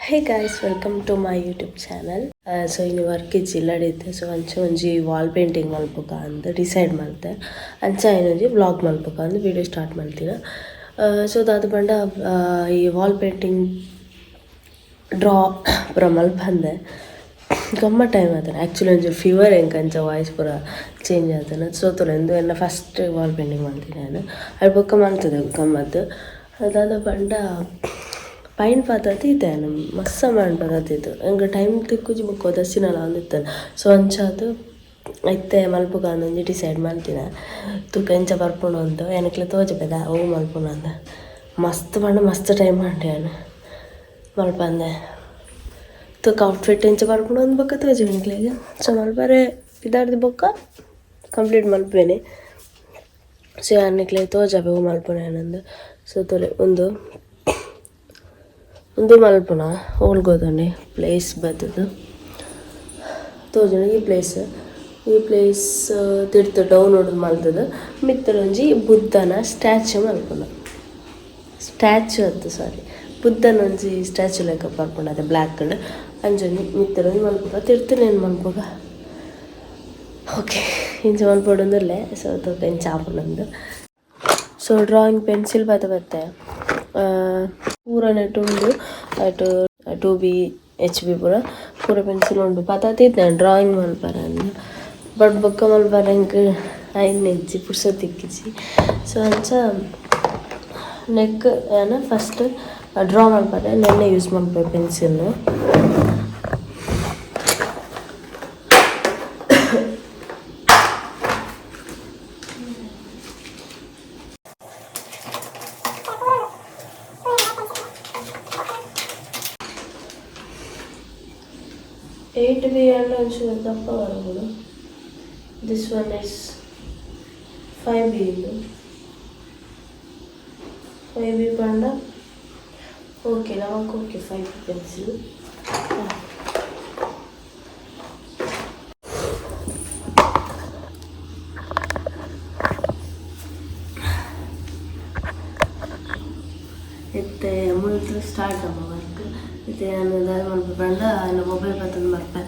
Hey guys, welcome to my YouTube channel. So ಇನಿ work ಇಜ್ಜಿ ಇಲ್ಲಡಿತ್ತೆ. ಸೊ ಅಂಚ ಒಂಜಿ ವಾಲ್ ಪೇಂಟಿಂಗ್ ಮಲ್ಪುಕ ಅಂದ್ ಡಿಸೈಡ್ ಮಲ್ತೆ. ಅಂಚ ಐನೊಂಜಿ ವ್ಲಾಗ್ ಮಲ್ಪುಕ ಅಂದ್ ವೀಡಿಯೋ ಸ್ಟಾರ್ಟ್ ಮಲ್ತಿನ. ಸೊ ದಾದ ಪಂಡ ಈ ವಾಲ್ ಪೇಂಟಿಂಗ್ ಡ್ರಾ ಪೂರ ಮಲ್ಪಂದೆ ಗಮ್ಮ ಟೈಮ್ ಆತನ. ಆ್ಯಕ್ಚುಲಿ ಒಂಜಿ ಫೀವರ್ ಎಂಕ್, ಅಂಚ ವಾಯ್ಸ್ ಪೂರ ಚೇಂಜ್ ಆತನ. ಸೊ ತೂಲೆ, ಇಂದು ಎನ್ನ ಫಸ್ಟ್ ವಾಲ್ ಪೇಂಟಿಂಗ್ ಮಲ್ತಿನಿ ಯಾನ್. ಅವು ಬೊಕ್ಕ ಮಲ್ತದೆ ಗಮ್ಮತ್ತು. ದಾದ ಪಂಡ ಪೈಂಟ್ ಪತತ್ ಇತ್ತೆ ಯಾನ್ ಮಸ್ತ್ ಸಮಯ ಪತತ್ತಿತ್ತು. ಎಂಕ್ ಟೈಮ್ ತಿಕ್ಕುಜಿ, ಬೊಕ್ಕ ದಸ್ಸಿನಲ ಆವೊಂದಿತ್ತಲ್. ಸೊ ಅಂಚಾದ್ ಇತ್ತೆ ಮಲ್ಪುಗ ಒಂಜಿ ಡಿಸೈಡ್ ಮಲ್ತಿನ. ತೂಕ ಎಂಚ ಬರ್ಪುಂಡು ಅಂದ್. ಎನಕ್ಲೆ ತೋಜಪೆದ ಅವು ಮಲ್ಪುನು ಅಂದ್. ಮಸ್ತ್ ಪಂಡ ಮಸ್ತ್ ಟೈಮ್ ಆಂಡ್ ಯಾನ್ ಮಲ್ಪಂದೆ. ತೂಕ, ಔಟ್ಫಿಟ್ ಎಂಚ ಬರ್ಪುಂಡು ಅಂದ್ ಬೊಕ್ಕ ತೋಜುವೆ ನಿಕ್ಲೆಗ್. ಸೊ ಮಲ್ಪರೆ ಪಿದಾಡ್ದ್ ಬೊಕ್ಕ ಕಂಪ್ಲೀಟ್ ಮಲ್ಪುವೆನೆ. ಸೊ ಯಾನ್ ನಿಕ್ಲೆಗ್ ತೋಜಪೆ ಒವು ಮಲ್ಪುನ ಯಾನಂದ್. ಸೊ ತೂಲೆ, ಉಂದು ಉಂದು ಮಲ್ಪುನ. ಓಲ್ ಗೊತ್ತುಂಡೆ ಪ್ಲೇಸ್ ಬತ್ತುದು ತೋಜುಂಡು. ಈ ಪ್ಲೇಸ್ ತಿರ್ತ್ ಡೌನ್ ಮಲ್ತುದು ಮಿತ್ತ್ ಒಂಜಿ ಬುದ್ಧನ ಸ್ಟ್ಯಾಚು ಮಲ್ಪುನ. ಸ್ಟ್ಯಾಚು ಅತ್ತ್, ಸಾರಿ, ಬುದ್ಧನ ಒಂಜಿ ಸ್ಟ್ಯಾಚು ಲೆಕ್ಕ ಬರ್ಪುಂಡು ಅತೆ ಬ್ಲ್ಯಾಕ್. ಅಂಚೊಂಜಿ ಮಿತ್ತ್ ಒಂಜಿ ಮಲ್ಪುಗ, ತಿರ್ತ್ ನೆನ್ ಮಲ್ಪುಗ. ಓಕೆ, ಇಂಚ ಮಲ್ಪೊಡುಂದುಲ್ಲೆ. ಸೊ ತೂಕ ಎಂಚ ಆಪುಂಡುಂದು. ಸೊ ಡ್ರಾಯಿಂಗ್ ಪೆನ್ಸಿಲ್ ಪತ ಬತ್ತೆ ಪೂರ ನೆಟ್ ಉಂಡು. ಅಟ್ 2B, HB ಪೂರ ಪೂರ ಪೆನ್ಸಿಲ್ ಉಂಡು. ಪತತಿತ್ತೆ ಡ್ರಾಯಿಂಗ್ ಮಲ್ಪರೆ ಅಂದ್, ಬಟ್ ಬೊಕ್ಕ ಮಲ್ಪರೆ ಎಂಕ್ ಆಯಿನ ಇಜ್ಜಿ, ಪುರ್ಸೊತ್ತು ತಿಕ್ಕಿಜಿ. ಸೊ ಅಂಚ ನೆಕ್ ಯಾನ್ ಫಸ್ಟ್ ಡ್ರಾ ಮಲ್ಪರೆ ನೆನ್ನೆ use Malpe pencil. 8B and ಒಂಚೂರು ದಪ್ಪ ಬರ್ಬೋದು. This one is 5B. ಇದು 5B ಪಂಡ ಓಕೆ ನಮಕ್. Okay, 5B pencil. ಇತ್ತೆ ಮುಲ್ತು ಸ್ಟಾರ್ಟ್ ಅಮ್ಮ ವರ್ಕ್. ಇತ್ತೆ ಯಾನ್ ದಾದ ಮಲ್ಪೆ ಪಂಡ ಎನ್ನ ಮೊಬೈಲ್ ಪತ್ತೊಂದು ಬರ್ಪೆ.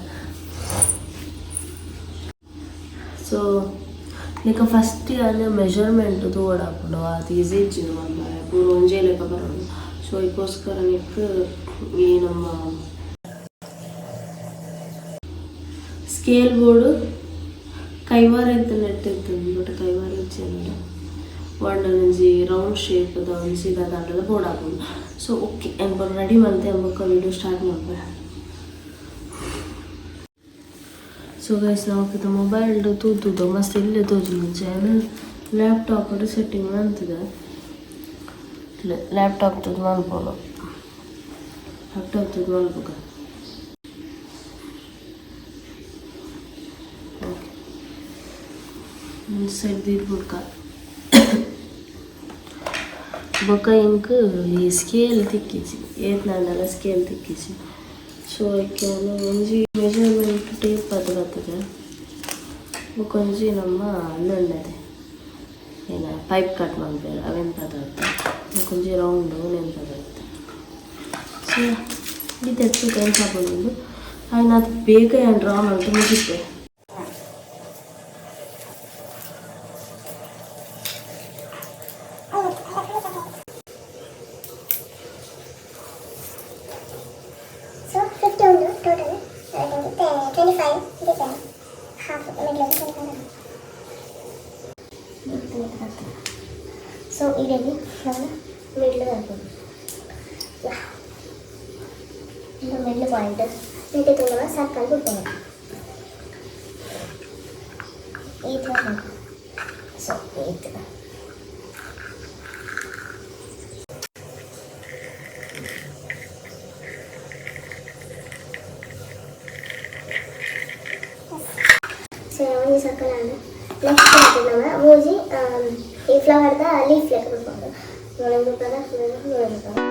ಸೊ ನಿಕ ಫಸ್ಟ್ ಯಾನ್ ಮೆಜರ್ಮೆಂಟ್ ತೂವೊಡಾಪುಂಡು. ಆತ್ ಈಸಿ ಇಜ್ಜಿ ಮಲ್ಪರೆ, ಪೂರ ಒಂಜೇ ಲೆಕ್ಕ ಬರೋಡು. ಸೊ ಐಕೋಸ್ಕರ ನಿಕ್ ಈ ನಮ್ಮ ಸ್ಕೇಲ್ ಬೋರ್ಡ್ ಕೈವಾರ ಇತ್ತು, ನೆಟ್ ಇತ್ತು, ಬಟ್ ಕೈವಾರ ಇಜ್ಜಿ ಎನ್ನಡ. ಒಂಜಿ ರೌಂಡ್ ಶೇಪ್ ದ ಒಂಜಿ ದಾದಾಂಡಲ ಬೋರ್ಡ್ ಆಪುಂಡು. ಸೊ ಓಕೆ, ಯಾನ್ ಪೂರ ರೆಡಿ ಮಲ್ತೆ, ಬೊಕ್ಕ ವೀಡಿಯೋ ಸ್ಟಾರ್ಟ್ ಮಲ್ಪೆ. ಸೊ ಗೈಸ್, ನಮಕ್ ಮೊಬೈಲ್ ತೂತುದು ಮಸ್ತ್ ಎಲ್ಯ ತೋಜುಂಡು. ಯಾನ್ ಲ್ಯಾಪ್ಟಾಪ್ ಸೆಟ್ಟಿಂಗ್ ಮಂತುದೆ. ಲ್ಯಾಪ್ಟಾಪ್ ತೂದು ಮಲ್ಪೊಡು, ಲ್ಯಾಪ್ಟಾಪ್ ತೂದು ಮಲ್ಪುಗ. ಓಕೆ, ಒಂಜಿ ಸೈಡ್ ದೀದ್ ಬುಡ್ಕ. ಬೊಕ್ಕ ಎಂಕ್ ಈ ಸ್ಕೇಲ್ ತಿಕ್ಕಿಜಿ, ಏತ್ನಾಂಡಲ ಸ್ಕೇಲ್ ತಿಕ್ಕಿಜಿ. ಸೊ ಐಕ್ ಯಾನ್ ಒಂಜಿ ಮೆಜರ್ಮೆಂಟ್ ಟೇಪ್ ಪತ ಬರ್ತದೆ, ಬೊಕ್ಕ ಒಂಜಿ ನಮ್ಮ ಉಂದುಂಡತೆ ಏನ ಪೈಪ್ ಕಟ್ ಮನ್ಪೆರ್ ಅವೆನ್ ಪತ ಬತ್ತೆ, ಬೊಕ್ಕ ಒಂಜಿ ರೌಂಡ್ ಉಂದೆನ್ ಪತ ಬತ್ತೆ. ಸೊ ಈತ್ ತೂಕ ಎಂಚ ಆಪುಂಡು. ಆಯ್ನಾತ್ ಬೇಗ ಯಾನ್ ಡ್ರಾ ಮಲ್ತ್ ಮುಗಿಪೆ. ಸೊ 50 ಉಂಡು ಟೋಟಲ್. 25 ಇದೆ, ಹಾಫ್ ಮಿಡ್ಲ್ 25. ಸೊ ಇದರಲ್ಲಿ ನಾವು ಮಿಡ್ಲ್ ಬರ್ಬೋದು. ಯಾ, ಇದು ಮಿಡ್ಲ್ ಪಾಯಿಂಟ್. ಮಿಡ್ಲ್ ತುಂಬ ಸರ್ಕಲ್ ಬಿಡ್ತೇನೆ ಈ ಥರ. ಸೊ ಇದು ಸೊ ಒಂಜಿ ಸರ್ಕಲ್ ಆಂಡ್. ನೆಕ್ಸ್ಟ್ ನಮ್ಮ ಮೂಜಿ ಈ ಫ್ಲವರ್ದ ಲೀಫ್ ಲೆಕ್ಕ ಬಿಡ್ಬೋದು. ಮೂಳೆ ಬಿಡ್ಬೋದ, ಮೂಳೆ ಬಿಡ್ಬೋದು.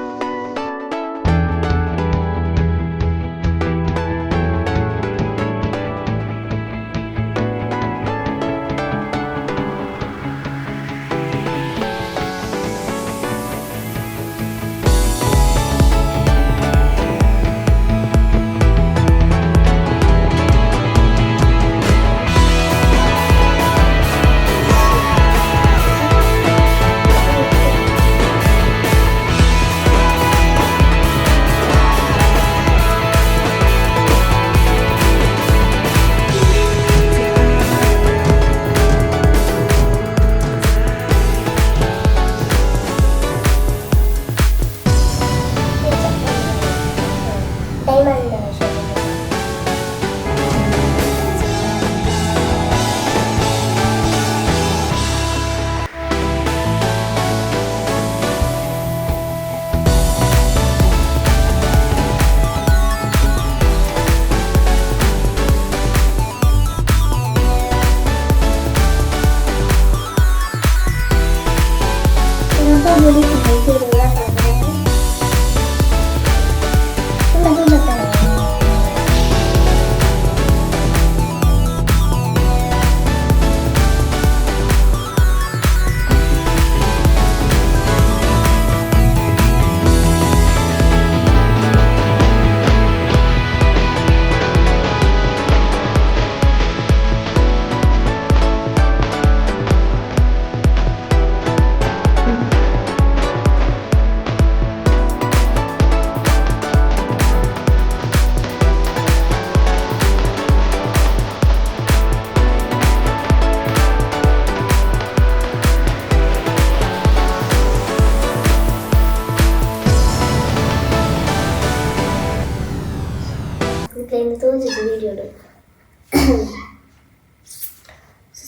ನಿಕ್ಲೆನ್ ತೋಜುದು ವಿಡಿಯೋಡು.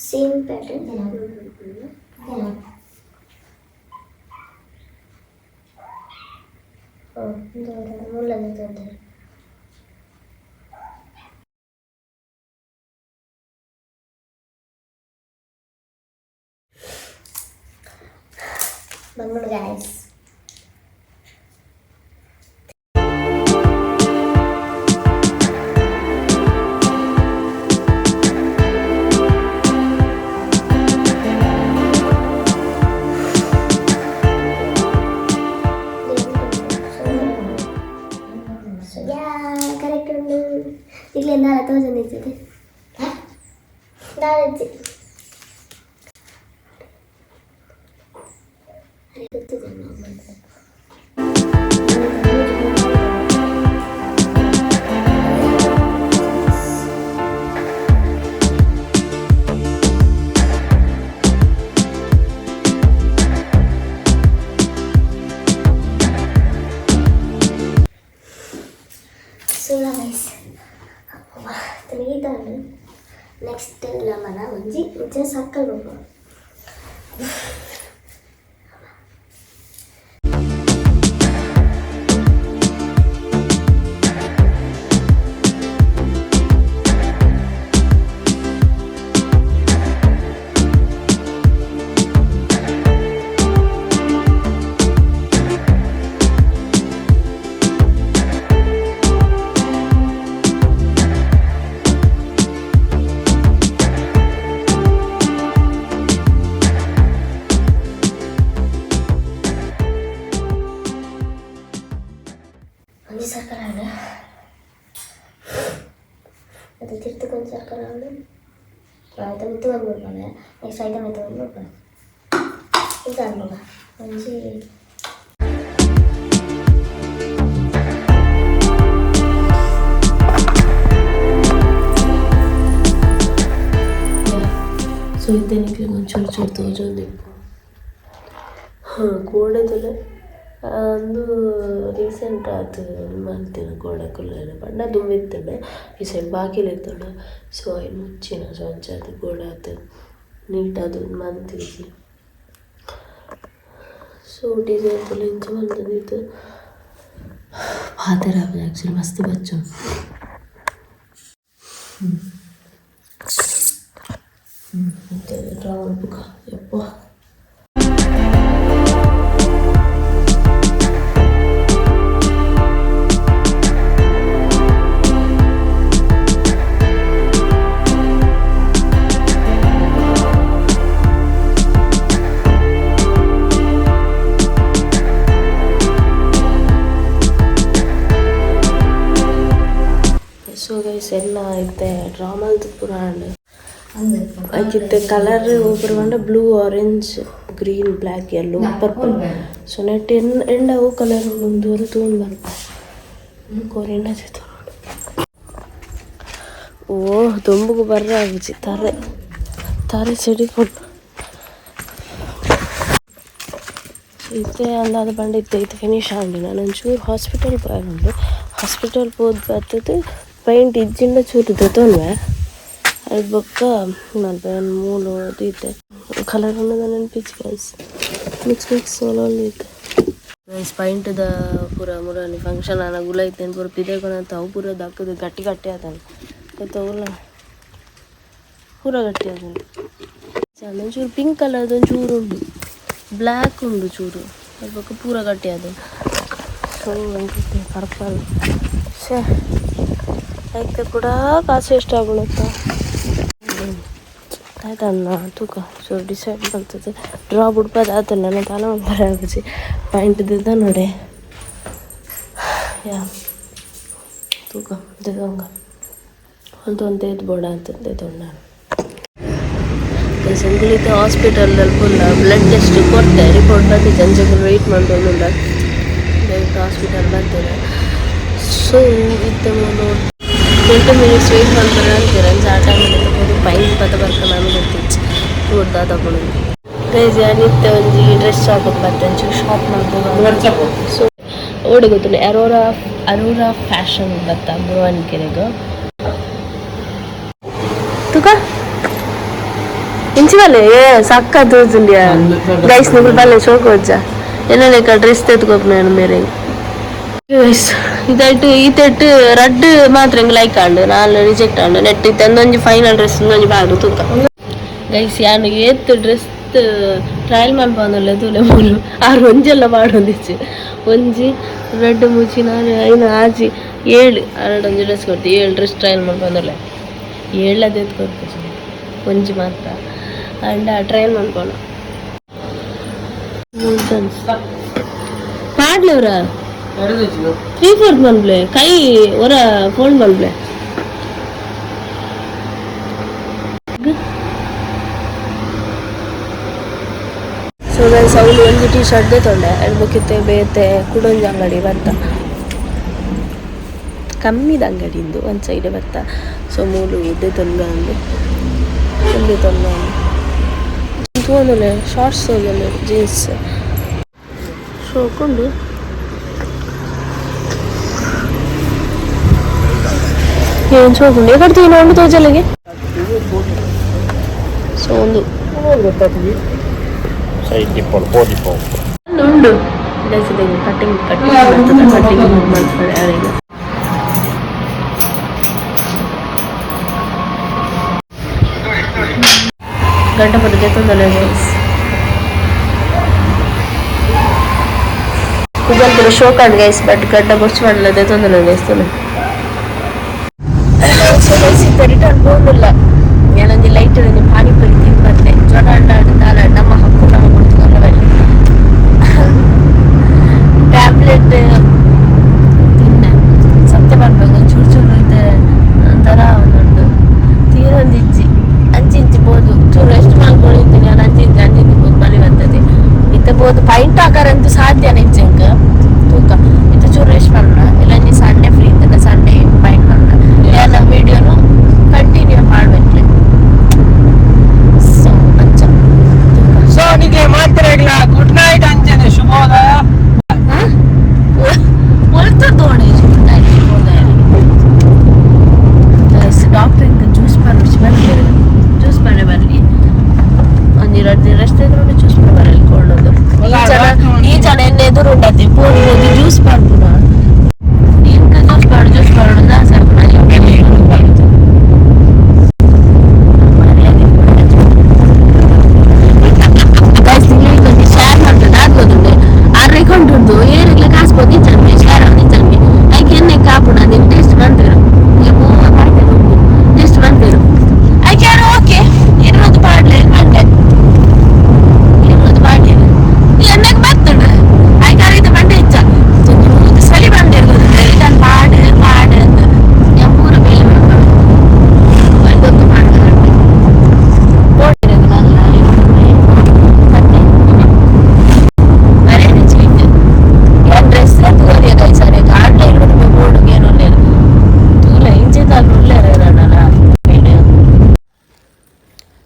Same pattern. ಮುಲ್ಲದ ತೊಂದರೆ. ಬಂಗ್ಳು ಗಾಯ್ಸ್. ಕರೆಕ್ಟ್ ಉಂಡು. ಇಲ್ಲಿ ದಾಲ ತೋಜೊಂದಿರ್ತದೆ, ದಾಲ ಗೊತ್ತಿದೆ. ಸೊ ಗೈಸ್, ತನಗಿದ್ದಾನೆ. ನೆಕ್ಸ್ಟ್ ನಮ್ಮನ ಒಂಜಿ ಇಂಚ ಸರ್ಕಲ್ ಬರ್ಬೋದು. ಒಂಜಿ ಸರ್ಕಲ್ ಆಂಡ್, ಅದು ತಿರ್ತಕ್ಕೆ ಒಂದು ಸರ್ಕಲ್ ಆಂಡ್, ಐತ ಮಿತ್ತು ಬಂದು ಬಿಡ್ಪಾವೆ. ನೆಕ್ಸ್ಟ್ ಐತ ಮಿತ್ತು ಬಂದು ಬಿಡ್ಪಾವೆ. ಇಂಚ ಅನ್ಬೋಗ ಒಂಜಿ. ಸೊ ಇತ್ತೆ ನಿಕ್ಲೆಗ್ ಒಂಚೂರು ಚೂರು ತೋಜೊಂದಿಪ್ಪು. ಹಾಂ, ಗೋಡೆ ತೂಲೆ. ಅಂದು ರೀಸೆಂಟ್ ಆತ್ ಮಲ್ತಿನ ಗೋಡೆ ಕುಲ್ಲೆರೆ. ಪಂಡ ದುಂಬು ಇತ್ತುಂಡು, ಈ ಸೈಡ್ ಬಾಕಿಲ್ ಇತ್ತುಂಡು. ಸೊ ಐನ್ ಮುಚ್ಚಿನ. ಸೊ ಅಂಚಾದ್ ಗೋಡೆ ಆತ್ ನೀಟ್ ಆದ್ ಮಂತಿಜಿ. ಸೊ ಡಿಸೈನ್ ಪೂರ ಇಂಚ ಮಂತುಂದಿತ್ತು. ಪಾತೆರ ಆಪುಜಿ ಆಕ್ಚುಲಿ, ಮಸ್ತ್ ಬಚ್ಚ. ಡ್ರಾ ಮಲ್ಪುಗ ಯಪ್ಪ. ಸೊ ಗೈಸ್, ಎಲ್ಲ ಇತ್ತೆ ಡ್ರಾ ಮಲ್ತ್ ಪೂರ ಆಂಡ್. ಐಕಿತ್ತೆ ಕಲರ್ ಒಬ್ಬರು ಪಂಡ blue, orange, green, black, yellow, purple. So ನೆಟ್ ಎನ್ ಎಂಡ ಅವು ಕಲರ್ ಉಂಡು ಒಂದೂರು ತೂಂದು ಬರ್ಪ ಕೋರಿಂಡ. ಓ, ದೊಂಬುಗು ಬರ್ರ ಆಗುಜಿ. ತರೆ ತರೆ ಸೆಡಿ ಕೊಟ್ಟು ಇತ್ತೆ ಅಂದಾದ ಪಂಡ ಇತ್ತೆ ಇತ್ತೆ ಫಿನಿಶ್ ಆಂಡ್. ನಾನು ಒಂಚೂರು ಹಾಸ್ಪಿಟಲ್ ಪೋಯೆರುಂಡು. ಹಾಸ್ಪಿಟಲ್ ಪೋದು ಬತ್ತುದು ಪೈಂಟ್ ಇಜ್ಜಿಂಡ ಚೂರು ದೆತೊನ್ವೆ. ಐಟ್ ಬೊಕ್ಕ ಮಲ್ಪೆ. ಮೂಲು ದೀತೆ ಕಲರ್ ಉಂಡು ನೆನ್ಪಿಜ್ಜಿ ಗೈಸ್. ಮಿಕ್ಸ್ ಮಿಕ್ಸ್ ಇತ್ತೆ ಗೈಸ್. ಪೈಂಟ್ದ ಪೂರ ಮುರಾನಿ ಫಂಕ್ಷನ್ ಆನ ಗುಲ ಇತ್ತೇನು ಪೂರ ಪಿದೆ ಕೊನತ್ತ. ಅವು ಪೂರ ದಕ್ಕದು ಗಟ್ಟಿ ಗಟ್ಟಿ ಆತನ ಗೊತ್ತವುಲ್ಲ, ಪೂರ ಗಟ್ಟಿ ಆತನ. ಒಂಚೂರು ಪಿಂಕ್ ಕಲರ್ದ ಒಂಚೂರು ಉಂಡು, ಬ್ಲ್ಯಾಕ್ ಉಂಡು ಚೂರು. ಅದ್ ಬೊಕ್ಕ ಪೂರ ಗಟ್ಟಿ ಆದ. ಸೊ ಪರ್ಪಲ್ ಶೇ ಐತೆ ಕೂಡ ಕಾಸು ಎಷ್ಟು ಆಗುಣತ್ತ ಆಯ್ತಣ್ಣ. ತೂಕ, ಚೂರು ಡಿಸೈಡ್ ಬರ್ತದೆ. ಡ್ರಾ ಬುಡ್ಪದ ಆತಲ್ಲ. ನಾನು ತಾನ ಬರ ಆಗುಜಿ. ಪಾಯಿಂಟ್ ದಿದ್ದ ನೋಡಿ. ಯಾ, ತೂಕ ದೆದೊಂಗ ಒಂದು ಒಂದು ಏತ್ ಬೋಡ ಅಂತ ದೆತೊಂಡ. ಎಂಕುಲು ಹಾಸ್ಪಿಟಲ್ ಪುಲ್ಲ ಬ್ಲಡ್ ಟೆಸ್ಟ್ ಕೊರ್ತೆ. ರಿಪೋರ್ಟ್ ಬತ್ತಿತ್ತು. ಅಂಚೆಗುಲು ವೆಯ್ಟ್ ಮಂತೊಂದುಲ್ಲ. ಹಾಸ್ಪಿಟಲ್ ಬರ್ತದೆ. ಸೊ ಇತ್ತೆ ಮೂಲು 20 ಮಿನಿಟ್ಸ್ ವೆಯ್ಟ್ ಮಲ್ಪರೆ ಅಂತೀರ. ಅಂಚ ಆ ಟೈಮಲ್ಲಿ ಪೈಂಟ್ ಪತ ಬರ್ಕ ನಾನು ಗೊತ್ತಿಚ್ಚಿ ತೂರ್ದ ತಗೊಂಡು. ಗೈಸ್, ಯಾನ್ ಇತ್ತೆ ಒಂಜಿ ಡ್ರೆಸ್ ಶಾಪ್ ಬತ್ತೆ. ಒಂಚೂರು ಶಾಪ್ ಮಲ್ಪುಗ. ಸೊ ಓಡೆ ಗೊತ್ತುಂಡು ಅರೋರಾ ಅರೋರಾ ಫ್ಯಾಷನ್ ಬತ್ತ ಬುರುವನ್ಕೆರೆಗ್ ತುಕ ಇಂಚಿ ಬಲ್ಲೆ ಏ ಸಕ್ಕ ತೋಜುಂಡಿಯಾ ಗೈಸ್ ನಿಗುಲ್ ಬಲ್ಲೆ ಶೋಕ್ ವಜ್ಜ ಎನ್ನಲೇಕ ಡ್ರೆಸ್ ತೆತ್ಕೊಪ್ನ ಮೇರೆ. ಗೈಸ್, ಇದಾಯ್ತು. ಈತೆಟ್ ರಡ್ಡ್ ಮಾತ್ರ ಎಂಕ್ ಲೈಕ್ ಆಂಡ್, ನಾಲ್ ರಿಜೆಕ್ಟ್ ಆಂಡ್. ನೆಟ್ ಇತ್ತೆ ಒಂದೊಂಜಿ ಫೈನಲ್ ಡ್ರೆಸ್ ಒಂದೊಂಜಿ ಬಾಡು ತೂಕ. ಗೈಸ್, ಯಾನ್ ಏತ್ ಡ್ರೆಸ್ ಟ್ರಯಲ್ ಮಲ್ಪೊಂದುಲ್ಲೆ ತೂಲೆ. ಮೂಲು ಆರು ಒಂಜೆಲ್ಲ ಪಾಡೊಂದಿಜ್ಜಿ. ಒಂಜಿ, ರಡ್ಡ್, ಮೂಜಿ, ನಾಲ್, ಐನ್, ಆಜಿ, ಏಳು. ಆರಡ್ ಒಂಜಿ ಡ್ರೆಸ್ ಕೊರ್ತಿ. ಏಳು ಡ್ರೆಸ್ ಟ್ರಯಲ್ ಮಲ್ಪೊಂದುಲ್ಲೆ. ಏಳದೇತ್ ಕೊರ್ಪುಜಿ, ಒಂಜಿ ಮಾತ್ರ. ಅಂಡ ಟ್ರಯಲ್ ಮಲ್ಪೊಣ. ಪಾಡ್ಲೆವ್ರ ತ್ರೀ ಫೋರ್ತ್ ಮನ್ಪ್ಲೆ, ಕೈ ಒರ ಫೋಲ್ಡ್ ಮನ್ಪ್ಲೆ. ಸೊ ಗೈಸ್, ಅವಳು ಒಂಜಿ ಟೀ ಶರ್ಟ್ ತೊಂಡೆ ಬೊಕ್ಕಿತ್ತೆ ಬೇತೆ ಕುಡೊಂಜಿ ಅಂಗಡಿ ಬತ್ತ. ಕಮ್ಮಿದ ಅಂಗಡಿಂದು ಒಂದು ಸೈಡ್ ಬತ್ತ. ಸೊ ಮೂಲು ದೆತೊಂದು ಅಂದು ಉಂದು ತೊಂದು ತೂವೊಂದುಲ್ಲೆ. Shorts ತೋಜೊಂದು, jeans ಶೋಕುಂಡು. ಏನ್ ಶೋಕುಂಡು ಎಕಡೆ ತೂಯಿನ ಉಂಡು ತೋಜಲೆಗೆ. ಸೊ ಒಂದು ಸೈಡ್ ಡಿಪ್ಪೋಡು ಪೋ ಡಿಪ್ಪೋ. ಉಂಡು. ಕಟಿಂಗ್ ಕಟಿಂಗ್ ಬರ್ತದೆ, ಕಟಿಂಗ್ ಮಾಡ್ತಾರೆ ಯಾರಿಗೆ. ಗಂಟೆ ಬರುತ್ತೆ ತೊಂದರೆ. ಗೈಸ್, ಕುಜಲ್ ಪೂರ ಶೋಕ್ ಆಂಡ್ ಗೈಸ್, ಬಟ್ ಗಡ್ಡ ಬೊರ್ಚು ಮಾಡಲದೆ ತೊಂದರೆ ಗೈಸ್ ತುಲೆ. ಸೊ ಗೈಸ್, ಇತ್ತೆ ರಿಟರ್ನ್ ಪೋಂಡುಲ್ಲ. ಏನೊಂಜಿ ಲೈಟ್ ಒಂಜಿ ಪಾನಿಪುರಿ ತಿಂದು ಬತ್ತೆ. ಜ್ವರ ಅಂಡ ದಾಲ ನಮ್ಮ ಹಕ್ಕು ನಮ್ಮ ಕೊಡ್ತು. ಟ್ಯಾಬ್ಲೆಟ್ ತಿನ್ನೆ. ಸತ್ಯ ಪನ್ಪೆಗ್ ಚೂರು ಚೂರು ಇತ್ತೆ ಒಂಥರ ಒಂದುಂಡು. ತೀರೊಂದಿಜ್ಜಿ. ಅಂಚಿ ಇಂಚಿ ಪೋದು ಚೂರು ರೆಸ್ಟ್ ಮಲ್ಕೊಂಡಿದ್ದೀನಿ ನಾನು. ಅಂಚಿ ಇಂಚಿ ಅಂಚಿ ಇಂಚಿ ಪೋದು ಬಲಿ ಬರ್ತದೆ. ಇತ್ತೆ ಪೋದು ಪೈಂಟ್ ಹಾಕರಂತೂ ಸಾಧ್ಯನೇ ಇಜ್ಜಿ ಎಂಕ್. ತೂಕ, ಇತ್ತೆ ಚೂರು ರೆಸ್ಟ್ ಮಲ್ಪುಣ. ಇಲ್ಲ ಸಂಡೇ ಫ್ರೀ ಇರ್ತದೆ, ಸಂಡೇ ಪೈಂಟ್ ಮಲ್ಪುಣ. ಯಾನ ವಿಡಿಯೋನು ಕಂಟಿನ್ಯೂ ಮಾಡ್ಬೇಕು. ಸೊ ಅಂಚ ತೂಕ. ಸೊ ನಿಗೆ ಮಾತ್ರೆಗಳ ಗುಡ್ ನೈಟ್ ಅಂಚನೆ ಶುಭೋದಯ. ಒಲ್ತ ದೋಣೆ. ಗುಡ್ ನೈಟ್, ಶುಭೋದಯ. ಡಾಕ್ಟರ್ ಇಂಕ ಜ್ಯೂಸ್ ಪರ್ಮಿಷ್ ಬರ್ತಾರೆ. ಜ್ಯೂಸ್ ಪಡೆ ಬರಲಿ. ಒಂಜಿ ರಡ್ಡ್ ದಿನ ರೆಸ್ಟ್ ಇದ್ರೆ ಜ್ಯೂಸ್ ಪಡೆ ಬರಲಿ ಕೊಳ್ಳೋದು. ಈ ಜನ ಈ ಜನ ಎನ್ನ ಎದುರು ಉಂಡತಿ ಪೋದು ಪೋದು ಜ್ಯೂಸ್ ಪಡ್ಪುನ. ಇಂಕ ಜ್ಯೂಸ್ ಪಾಡು ಜ್ಯೂಸ್ ಪಾಡು ದಾಸ. ಗೈಸ್, ನಿಮಗೆ ಶೇರ್ ಮಾಡ್ತದೆ ಆಗ್ಬೋದುಂಡು. ಆರ್ ಅಕೌಂಟ್ ಉಂಟು, ಏರಿಗ್ಲ ಕಾಸು ಪೋದು ಇಚ್ಚನ್ಮೆ ಶೇರ್ ಆವೊಂದು ಇಚ್ಚನ್ಮೆ. ಐಕ್ ಎಣ್ಣೆ ಕಾಪುಣ ನಿನ್ ಟೇಸ್ಟ್ ಮಾಡ್ತೇವೆ. ಟೇಸ್ಟ್ ಮಾಡ್ತೇವೆ. ಐಕ್ ಯಾರು ಓಕೆ ಇರುವುದು ಪಾಡ್ಲೆ ಮಂಡೆ ಇರುವುದು ಪಾಡ್ಲೆ ಎಣ್ಣೆಗೆ ಬರ್ತುಂಡು. ಐಕ್ ಅರಿತ ಬಂಡೆ ಇಚ್ಚ ಸಲಿ ಬಂಡೆ ಇರ್ಬೋದು. ಇದನ್ನು ಪಾಡು ಪಾಡು ಅಂತ ಪೂರ ಬೇಲೆ ಮಾಡ್ಕೊಂಡು ಒಂದೊಂದು ಮಾಡ್ತಾರೆ. ಪೋಟಿರೋದು ನಲ್ಲ ಏನ್ ಡ್ರೆಸ್ ತೂರಿಯ ಗೈಸ್. ಅರೆ ಆನ್ಲೈನ್ ಬೋರ್ಡ್ ಏನು ತೂಲ ಇಂಚಿನ ಉಲ್ಲೇರ.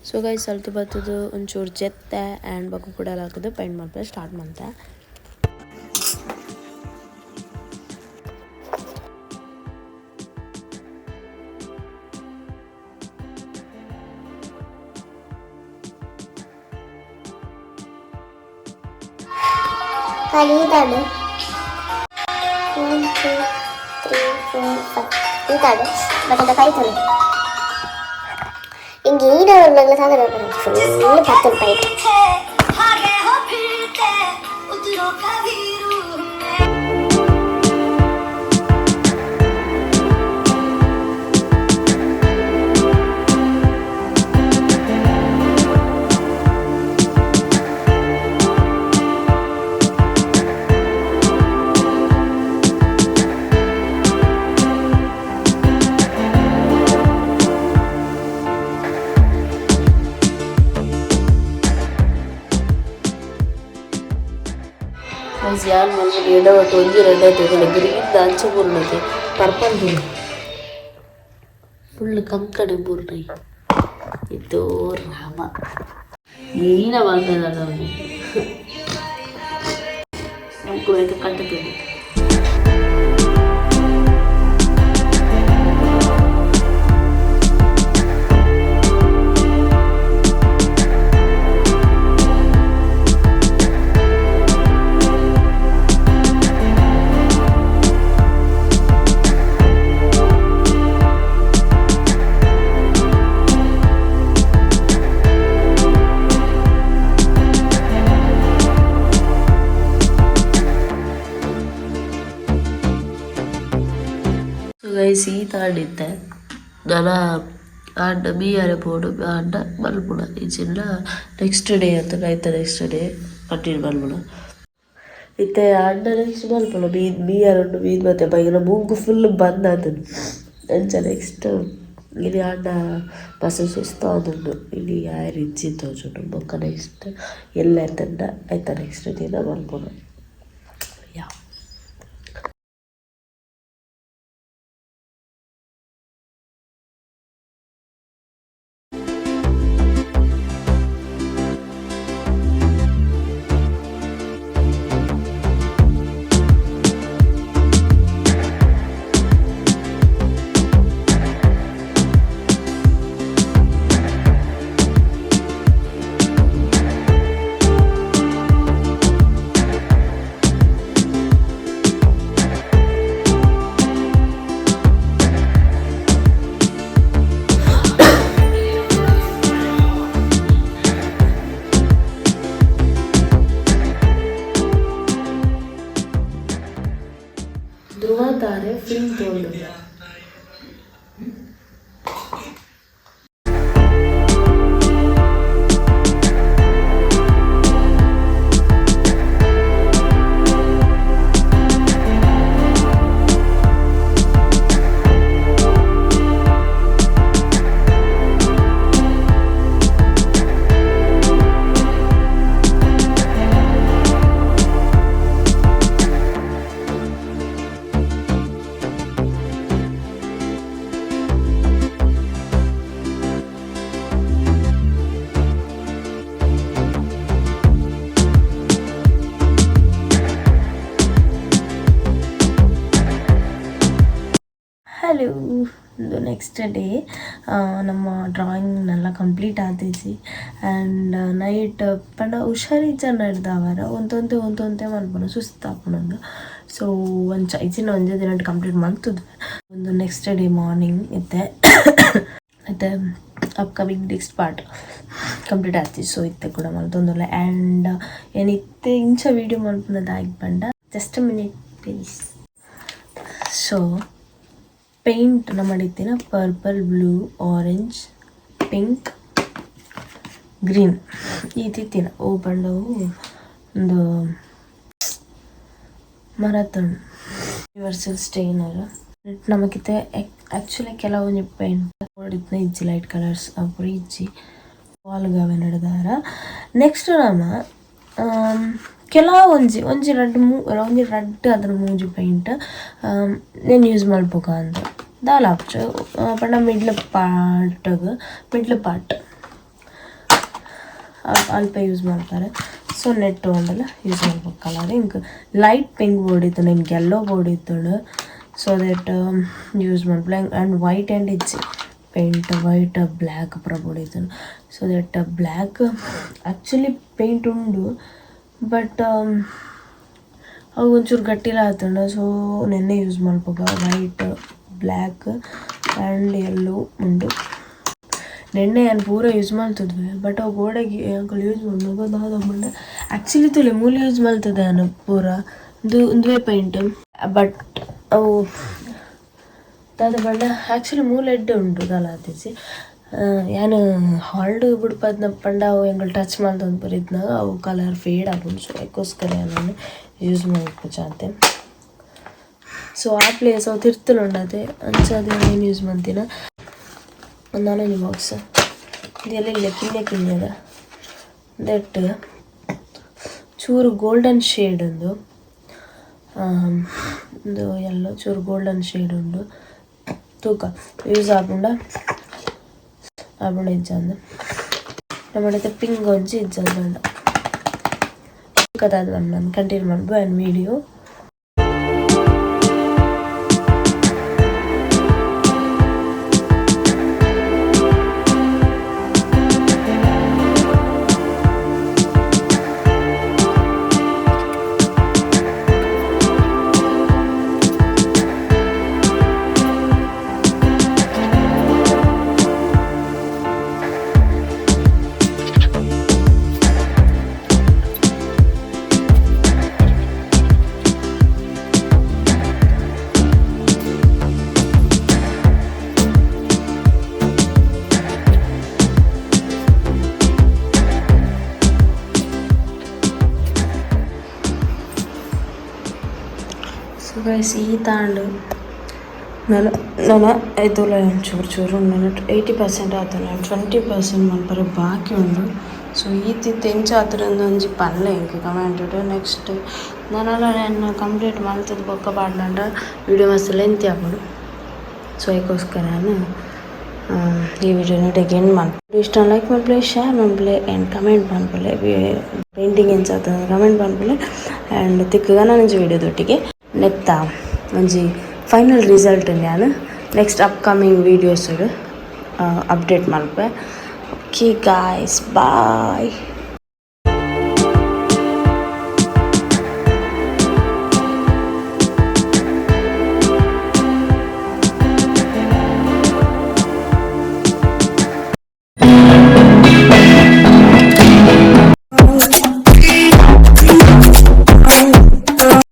ಸೊ ಗೈಸ್, ಅಲ್ತು ಬತ್ತದು ಒಂಚೂರು ಜೆತ್ತೆ ಆ್ಯಂಡ್ ಬೊಕ್ಕ ಕುಡಲ್ ಹಾಕೋದು ಪೈಂಟ್ ಮಲ್ಪರೆ ಸ್ಟಾರ್ಟ್ ಮಂತೆ. ಖಾಲಿ ಇದಾಡು. 1, 2, 3, 4, 5 ಇದಾಡು. ಬಟ್ ಅದು ಕೈ ತುಳು ಹಿಂಗೆ ಈಡವ್ರ ಸಾಧನ ಫುಲ್ 10 ರೂಪಾಯಿ. ಗೈಸ್, ಯಾನ್ ಮಲ್ಪುನಿ ಎಡವಟ್ಟು ಒಂಜಿ ರಡ್ಡ್ ಆಯ್ತು. ಗ್ರೀನ್ ಅಂಚ ಬೂರ್ನತೆ, ಪರ್ಪಲ್ ಬೂರ್ನ, ಫುಲ್ ಕಂಕಣೆ ಬೂರ್ನ ಇದು. ರಾಮ ನೀನ ಬಂದದಲ್ಲ ಅವನು. ನಮ್ಗೆ ಕಟ್ಟುತ್ತದೆ. ಗೈಸ್ ಈ ತಾಂಡಿತ್ತೆ ನನ ಆಂಡ ಮೀಯರೆ ಪೋಡು ಆಂಡ ಮಲ್ಪುಣ ಇಜ್ಜಿಂಡ ನೆಕ್ಸ್ಟ್ ಡೇ ಅಂತ ಐತ ನೆಕ್ಸ್ಟ್ ಡೇ ಕಂಟಿನ್ಯೂ ಮಲ್ಪುಣ. ಇತ್ತೆ ಆಂಡ ನೆಕ್ಸ್ಟ್ ಮಲ್ಪುಣ ಮೀನ್ ಮೀಯರೆ ಉಂಡು ಮೀನ್ ಮತ್ತೆ ಬೈಗಿನ ಮೂಗು ಫುಲ್ ಬಂದ್ ಆತುಂಡು. ಅಂಚ ನೆಕ್ಸ್ಟ್ ಇನಿ ಆಂಡ ಬಸ್ ಸುಸ್ತು ಆದುಂಡು ಇನಿ ಆಯೆರ್ ಇಜ್ಜಿ ತೋಜುಂಡು. ಬೊಕ್ಕ ನೆಕ್ಸ್ಟ್ ಎಲ್ಲೆ ಅತ್ತಂಡ ಐತ ನೆಕ್ಸ್ಟ್ ದಿನ ಮಲ್ಪುಣ. ಯಾ. ಧ್ರುವ ತಾರೆ ಫಿಲ್ಮ್ ತೋಂದುಲ್ಲ. ಹಲೋ, ಒಂದು ನೆಕ್ಸ್ಟ್ ಡೇ ನಮ್ಮ ಡ್ರಾಯಿಂಗ್ನೆಲ್ಲ ಕಂಪ್ಲೀಟ್ ಆತಿಜಿ. ಆ್ಯಂಡ್ ನೈಟ್ ಪಂಡ ಹುಷಾರಿಜ್ಜ ನಡ್ದವರ ಒಂತೊಂತೆ ಒಂತೊಂತೆ ಮನ್ಪುನ ಸುಸ್ತಾಪುನಂದು. ಸೊ ಒಂಚ ಇಜ್ಜಿನ ಒಂಜೆ ದಿನ ಕಂಪ್ಲೀಟ್ ಮಲ್ತುದ್ವೆ. ಒಂದು ನೆಕ್ಸ್ಟ್ ಡೇ ಮಾರ್ನಿಂಗ್ ಇತ್ತೆ ಇತ್ತೆ ಅಪ್ಕಮಿಂಗ್ ನೆಕ್ಸ್ಟ್ ಪಾರ್ಟ್ ಕಂಪ್ಲೀಟ್ ಆತಿಜಿ. ಸೊ ಇತ್ತೆ ಕೂಡ ಮಲ್ತೊಂದುಲ್ಲ. ಆ್ಯಂಡ್ ಏನಿತ್ತೆ ಇಂಚ ವೀಡಿಯೋ ಮಲ್ಪುನದಾಗಿ ಪಂಡ just minute please. So paint ನಮ್ಮಡಿತ್ತಿನ purple, blue, orange, pink, green ಈ ತಿತ್ತಿನ ಓ ಪಂಡವು ಒಂದು ಮರತುಂಡು ಯೂನಿವರ್ಸಲ್ ಸ್ಟೈನರ್ ನಮಕಿತ್ತೆ. ಆ್ಯಕ್ಚುಲಿ ಕೆಲವೊಂಜಿ ಪೇಂಟ್ ಇತ್ತಿನ ಇಜ್ಜಿ, ಲೈಟ್ ಕಲರ್ಸ್ ಪೂರ ಇಜ್ಜಿ ವಾಲ್ಗವೆ ನಡ್ದಾರ. ನೆಕ್ಸ್ಟ್ ನಮ ಕೆಲವೊಂಜಿ ಒಂಜಿ ರಡ್ಡ್ ಮೂ ಒಂಜಿ ರಡ್ಡ್ ಅದ್ರ ಮೂಜಿ ಪೇಂಟ್ ನೆನ್ ಯೂಸ್ ಮಲ್ಪೊಕ ಅಂದ್ ದಾಲ ಆಪುಜಿ ಪಂಡ ಮಿಡ್ಲ್ ಪಾರ್ಟ್ಗ್ ಮಿಡ್ಲ್ ಪಾರ್ಟ್ ಅಲ್ಪ ಯೂಸ್ ಮಲ್ಪರೆ. ಸೊ ನೆಟ್ ಒಂಡಲ ಯೂಸ್ ಮಲ್ಪೊಕ್ ಕಲರ್ ಇಂಕ್ ಲೈಟ್ ಪಿಂಕ್ ಬೋಡಿತ್ತುಂಡು, ಇಂಕ್ ಯೆಲ್ಲೋ ಬೋಡಿತ್ತುಂಡು. ಸೊ that use ಮಲ್ಪುಲೆ. ಆ್ಯಂಡ್ ವೈಟ್ and ಇಜ್ಜಿ ಪೇಂಟ್, ವೈಟ್ ಬ್ಲ್ಯಾಕ್ ಪೂರ ಬೋಡಿತ್ತುಂಡು. So that black actually paint ಉಂಡು, ಬಟ್ ಅವು ಒಂಚೂರು ಗಟ್ಟಿಲ ಆತುಂಡು. ಸೊ ನೆನ್ನೆ ಯೂಸ್ ಮಲ್ಪೊಗ. ವೈಟ್, ಬ್ಲ್ಯಾಕ್ ಆ್ಯಂಡ್ ಯೆಲ್ಲೋ ಉಂಡು. ನೆನ್ನೆ ಯಾನ್ ಪೂರ ಯೂಸ್ ಮಲ್ತುದ್ವೆ, ಬಟ್ ಅವು ಗೋಡೆಗ್ ಎಂಕುಲು ಯೂಸ್ ಮಲ್ಪುನಗ ದಾದ ಪಂಡ ಆ್ಯಕ್ಚುಲಿ ತೂಲೆ ಮೂಲು ಯೂಸ್ ಮಲ್ತುದೆ ಯಾನ್ ಪೂರ ಉಂದು ಉಂದುವೇ ಪೇಂಟ್. ಬಟ್ ಅವು ದಾದ ಪಂಡ ಆ್ಯಕ್ಚುಲಿ ಮೂಲು ಎಡ್ಡೆ ಉಂಡು ದಾಲ ಆತಿಜಿ. ಯಾನ್ ಹಾಲ್ಡ್ ಬುಡ್ಪದ್ನ ಪಂಡ ಅವು ಎಂಕುಲು ಟಚ್ ಮಲ್ತೊಂದು ಪೂರ ಇತ್ತ್ನಗ ಅವು ಕಲರ್ ಫೇಡ್ ಆಪುಂಡು. ಸೊ ಐಕೋಸ್ಕರ ಯಾನ್ ಯೂಸ್ ಮಲ್ಪುಜಾತೆ. ಸೊ ಆ ಪ್ಲೇಸ್ ಅವು ತಿರ್ತುಲು ಉಂಡತೆ, ಅಂಚಾದ್ ಏನು ಯೂಸ್ ಮಂತಿನ. ನನೊಂಜಿ ಬಾಕ್ಸ್ ಇದೆಲ್ಲ ಇಲ್ಲ ಕಿನ್ಯ ಕಿನ್ಯದ that ಚೂರು ಗೋಲ್ಡನ್ ಶೇಡ್ ಉಂದು ಉಂದು ಎಲ್ಲೋ ಚೂರು ಗೋಲ್ಡನ್ ಶೇಡ್ ಉಂಡು. ತೂಕ ಯೂಸ್ ಆಪುಂಡ ಆಪುಂಡ ಇಜ್ಜಾಂದ್. ನಮ್ಮಡತೆ ಪಿಂಕ್ ಒಂಜಿ ಇಜ್ಜಂದ್ ಉಂಡು. ದಾದ ಮನ್ಪುನ ಕಂಟಿನ್ಯೂ ಮನ್ಪು ಆ್ಯಂಡ್ ವೀಡಿಯೋ. ಗೈಸ್, ಈತಾಂಡ್. ನನ ನನ ಐತೋಲ ಚೂರು ಚೂರು. ನನ್ನ 80% ಆತುಂಡು, 20% ಮಲ್ಪರೆ ಬಾಕಿ ಉಂಡು. ಸೊ ಈತ್ ಎಂಚ ಆತುಂಡು ಒಂಜಿ ಪನ್ಲೆ ಎಂಕ್ ಕಮೆಂಟ್. ನೆಕ್ಸ್ಟ್ ನನಲ ಎನ್ನ ಕಂಪ್ಲೀಟ್ ಮಲ್ತದ ಬೊಕ್ಕ ಪಾಡ್ಲಂಡ ವಿಡಿಯೋ ಮಸ್ತ್ ಲೆಂತಿ ಆಪುಂಡು. ಸೊ ಐಕೋಸ್ಕರ ಈ ವಿಡಿಯೋನ ಎಂಡ್ ಮಲ್ಪು. ಇಷ್ಟ ಲೈಕ್ ಮಲ್ಪುಲೆ, ಶೇರ್ ಮಲ್ಪುಲೆ ಆ್ಯಂಡ್ ಕಮೆಂಟ್ ಮಲ್ಪುಲೆ. ಪೇಂಟಿಂಗ್ ಎಂಚ ಆತುಂಡು ಕಮೆಂಟ್ ಮಲ್ಪುಲೆ. ಆ್ಯಂಡ್ ತಿಕ್ಕುಗ ನನೊಂಜಿ ವಿಡಿಯೋದೊಟ್ಟಿಗೆ. ನೆತ್ತ ಒಂಜಿ ಫೈನಲ್ ರಿಸಲ್ಟ್ ಯಾನ್ ನೆಕ್ಸ್ಟ್ ಅಪ್ಕಮಿಂಗ್ ವೀಡಿಯೋಸ್ ಅಪ್ಡೇಟ್ ಮಲ್ಪೆ. Okay guys, bye.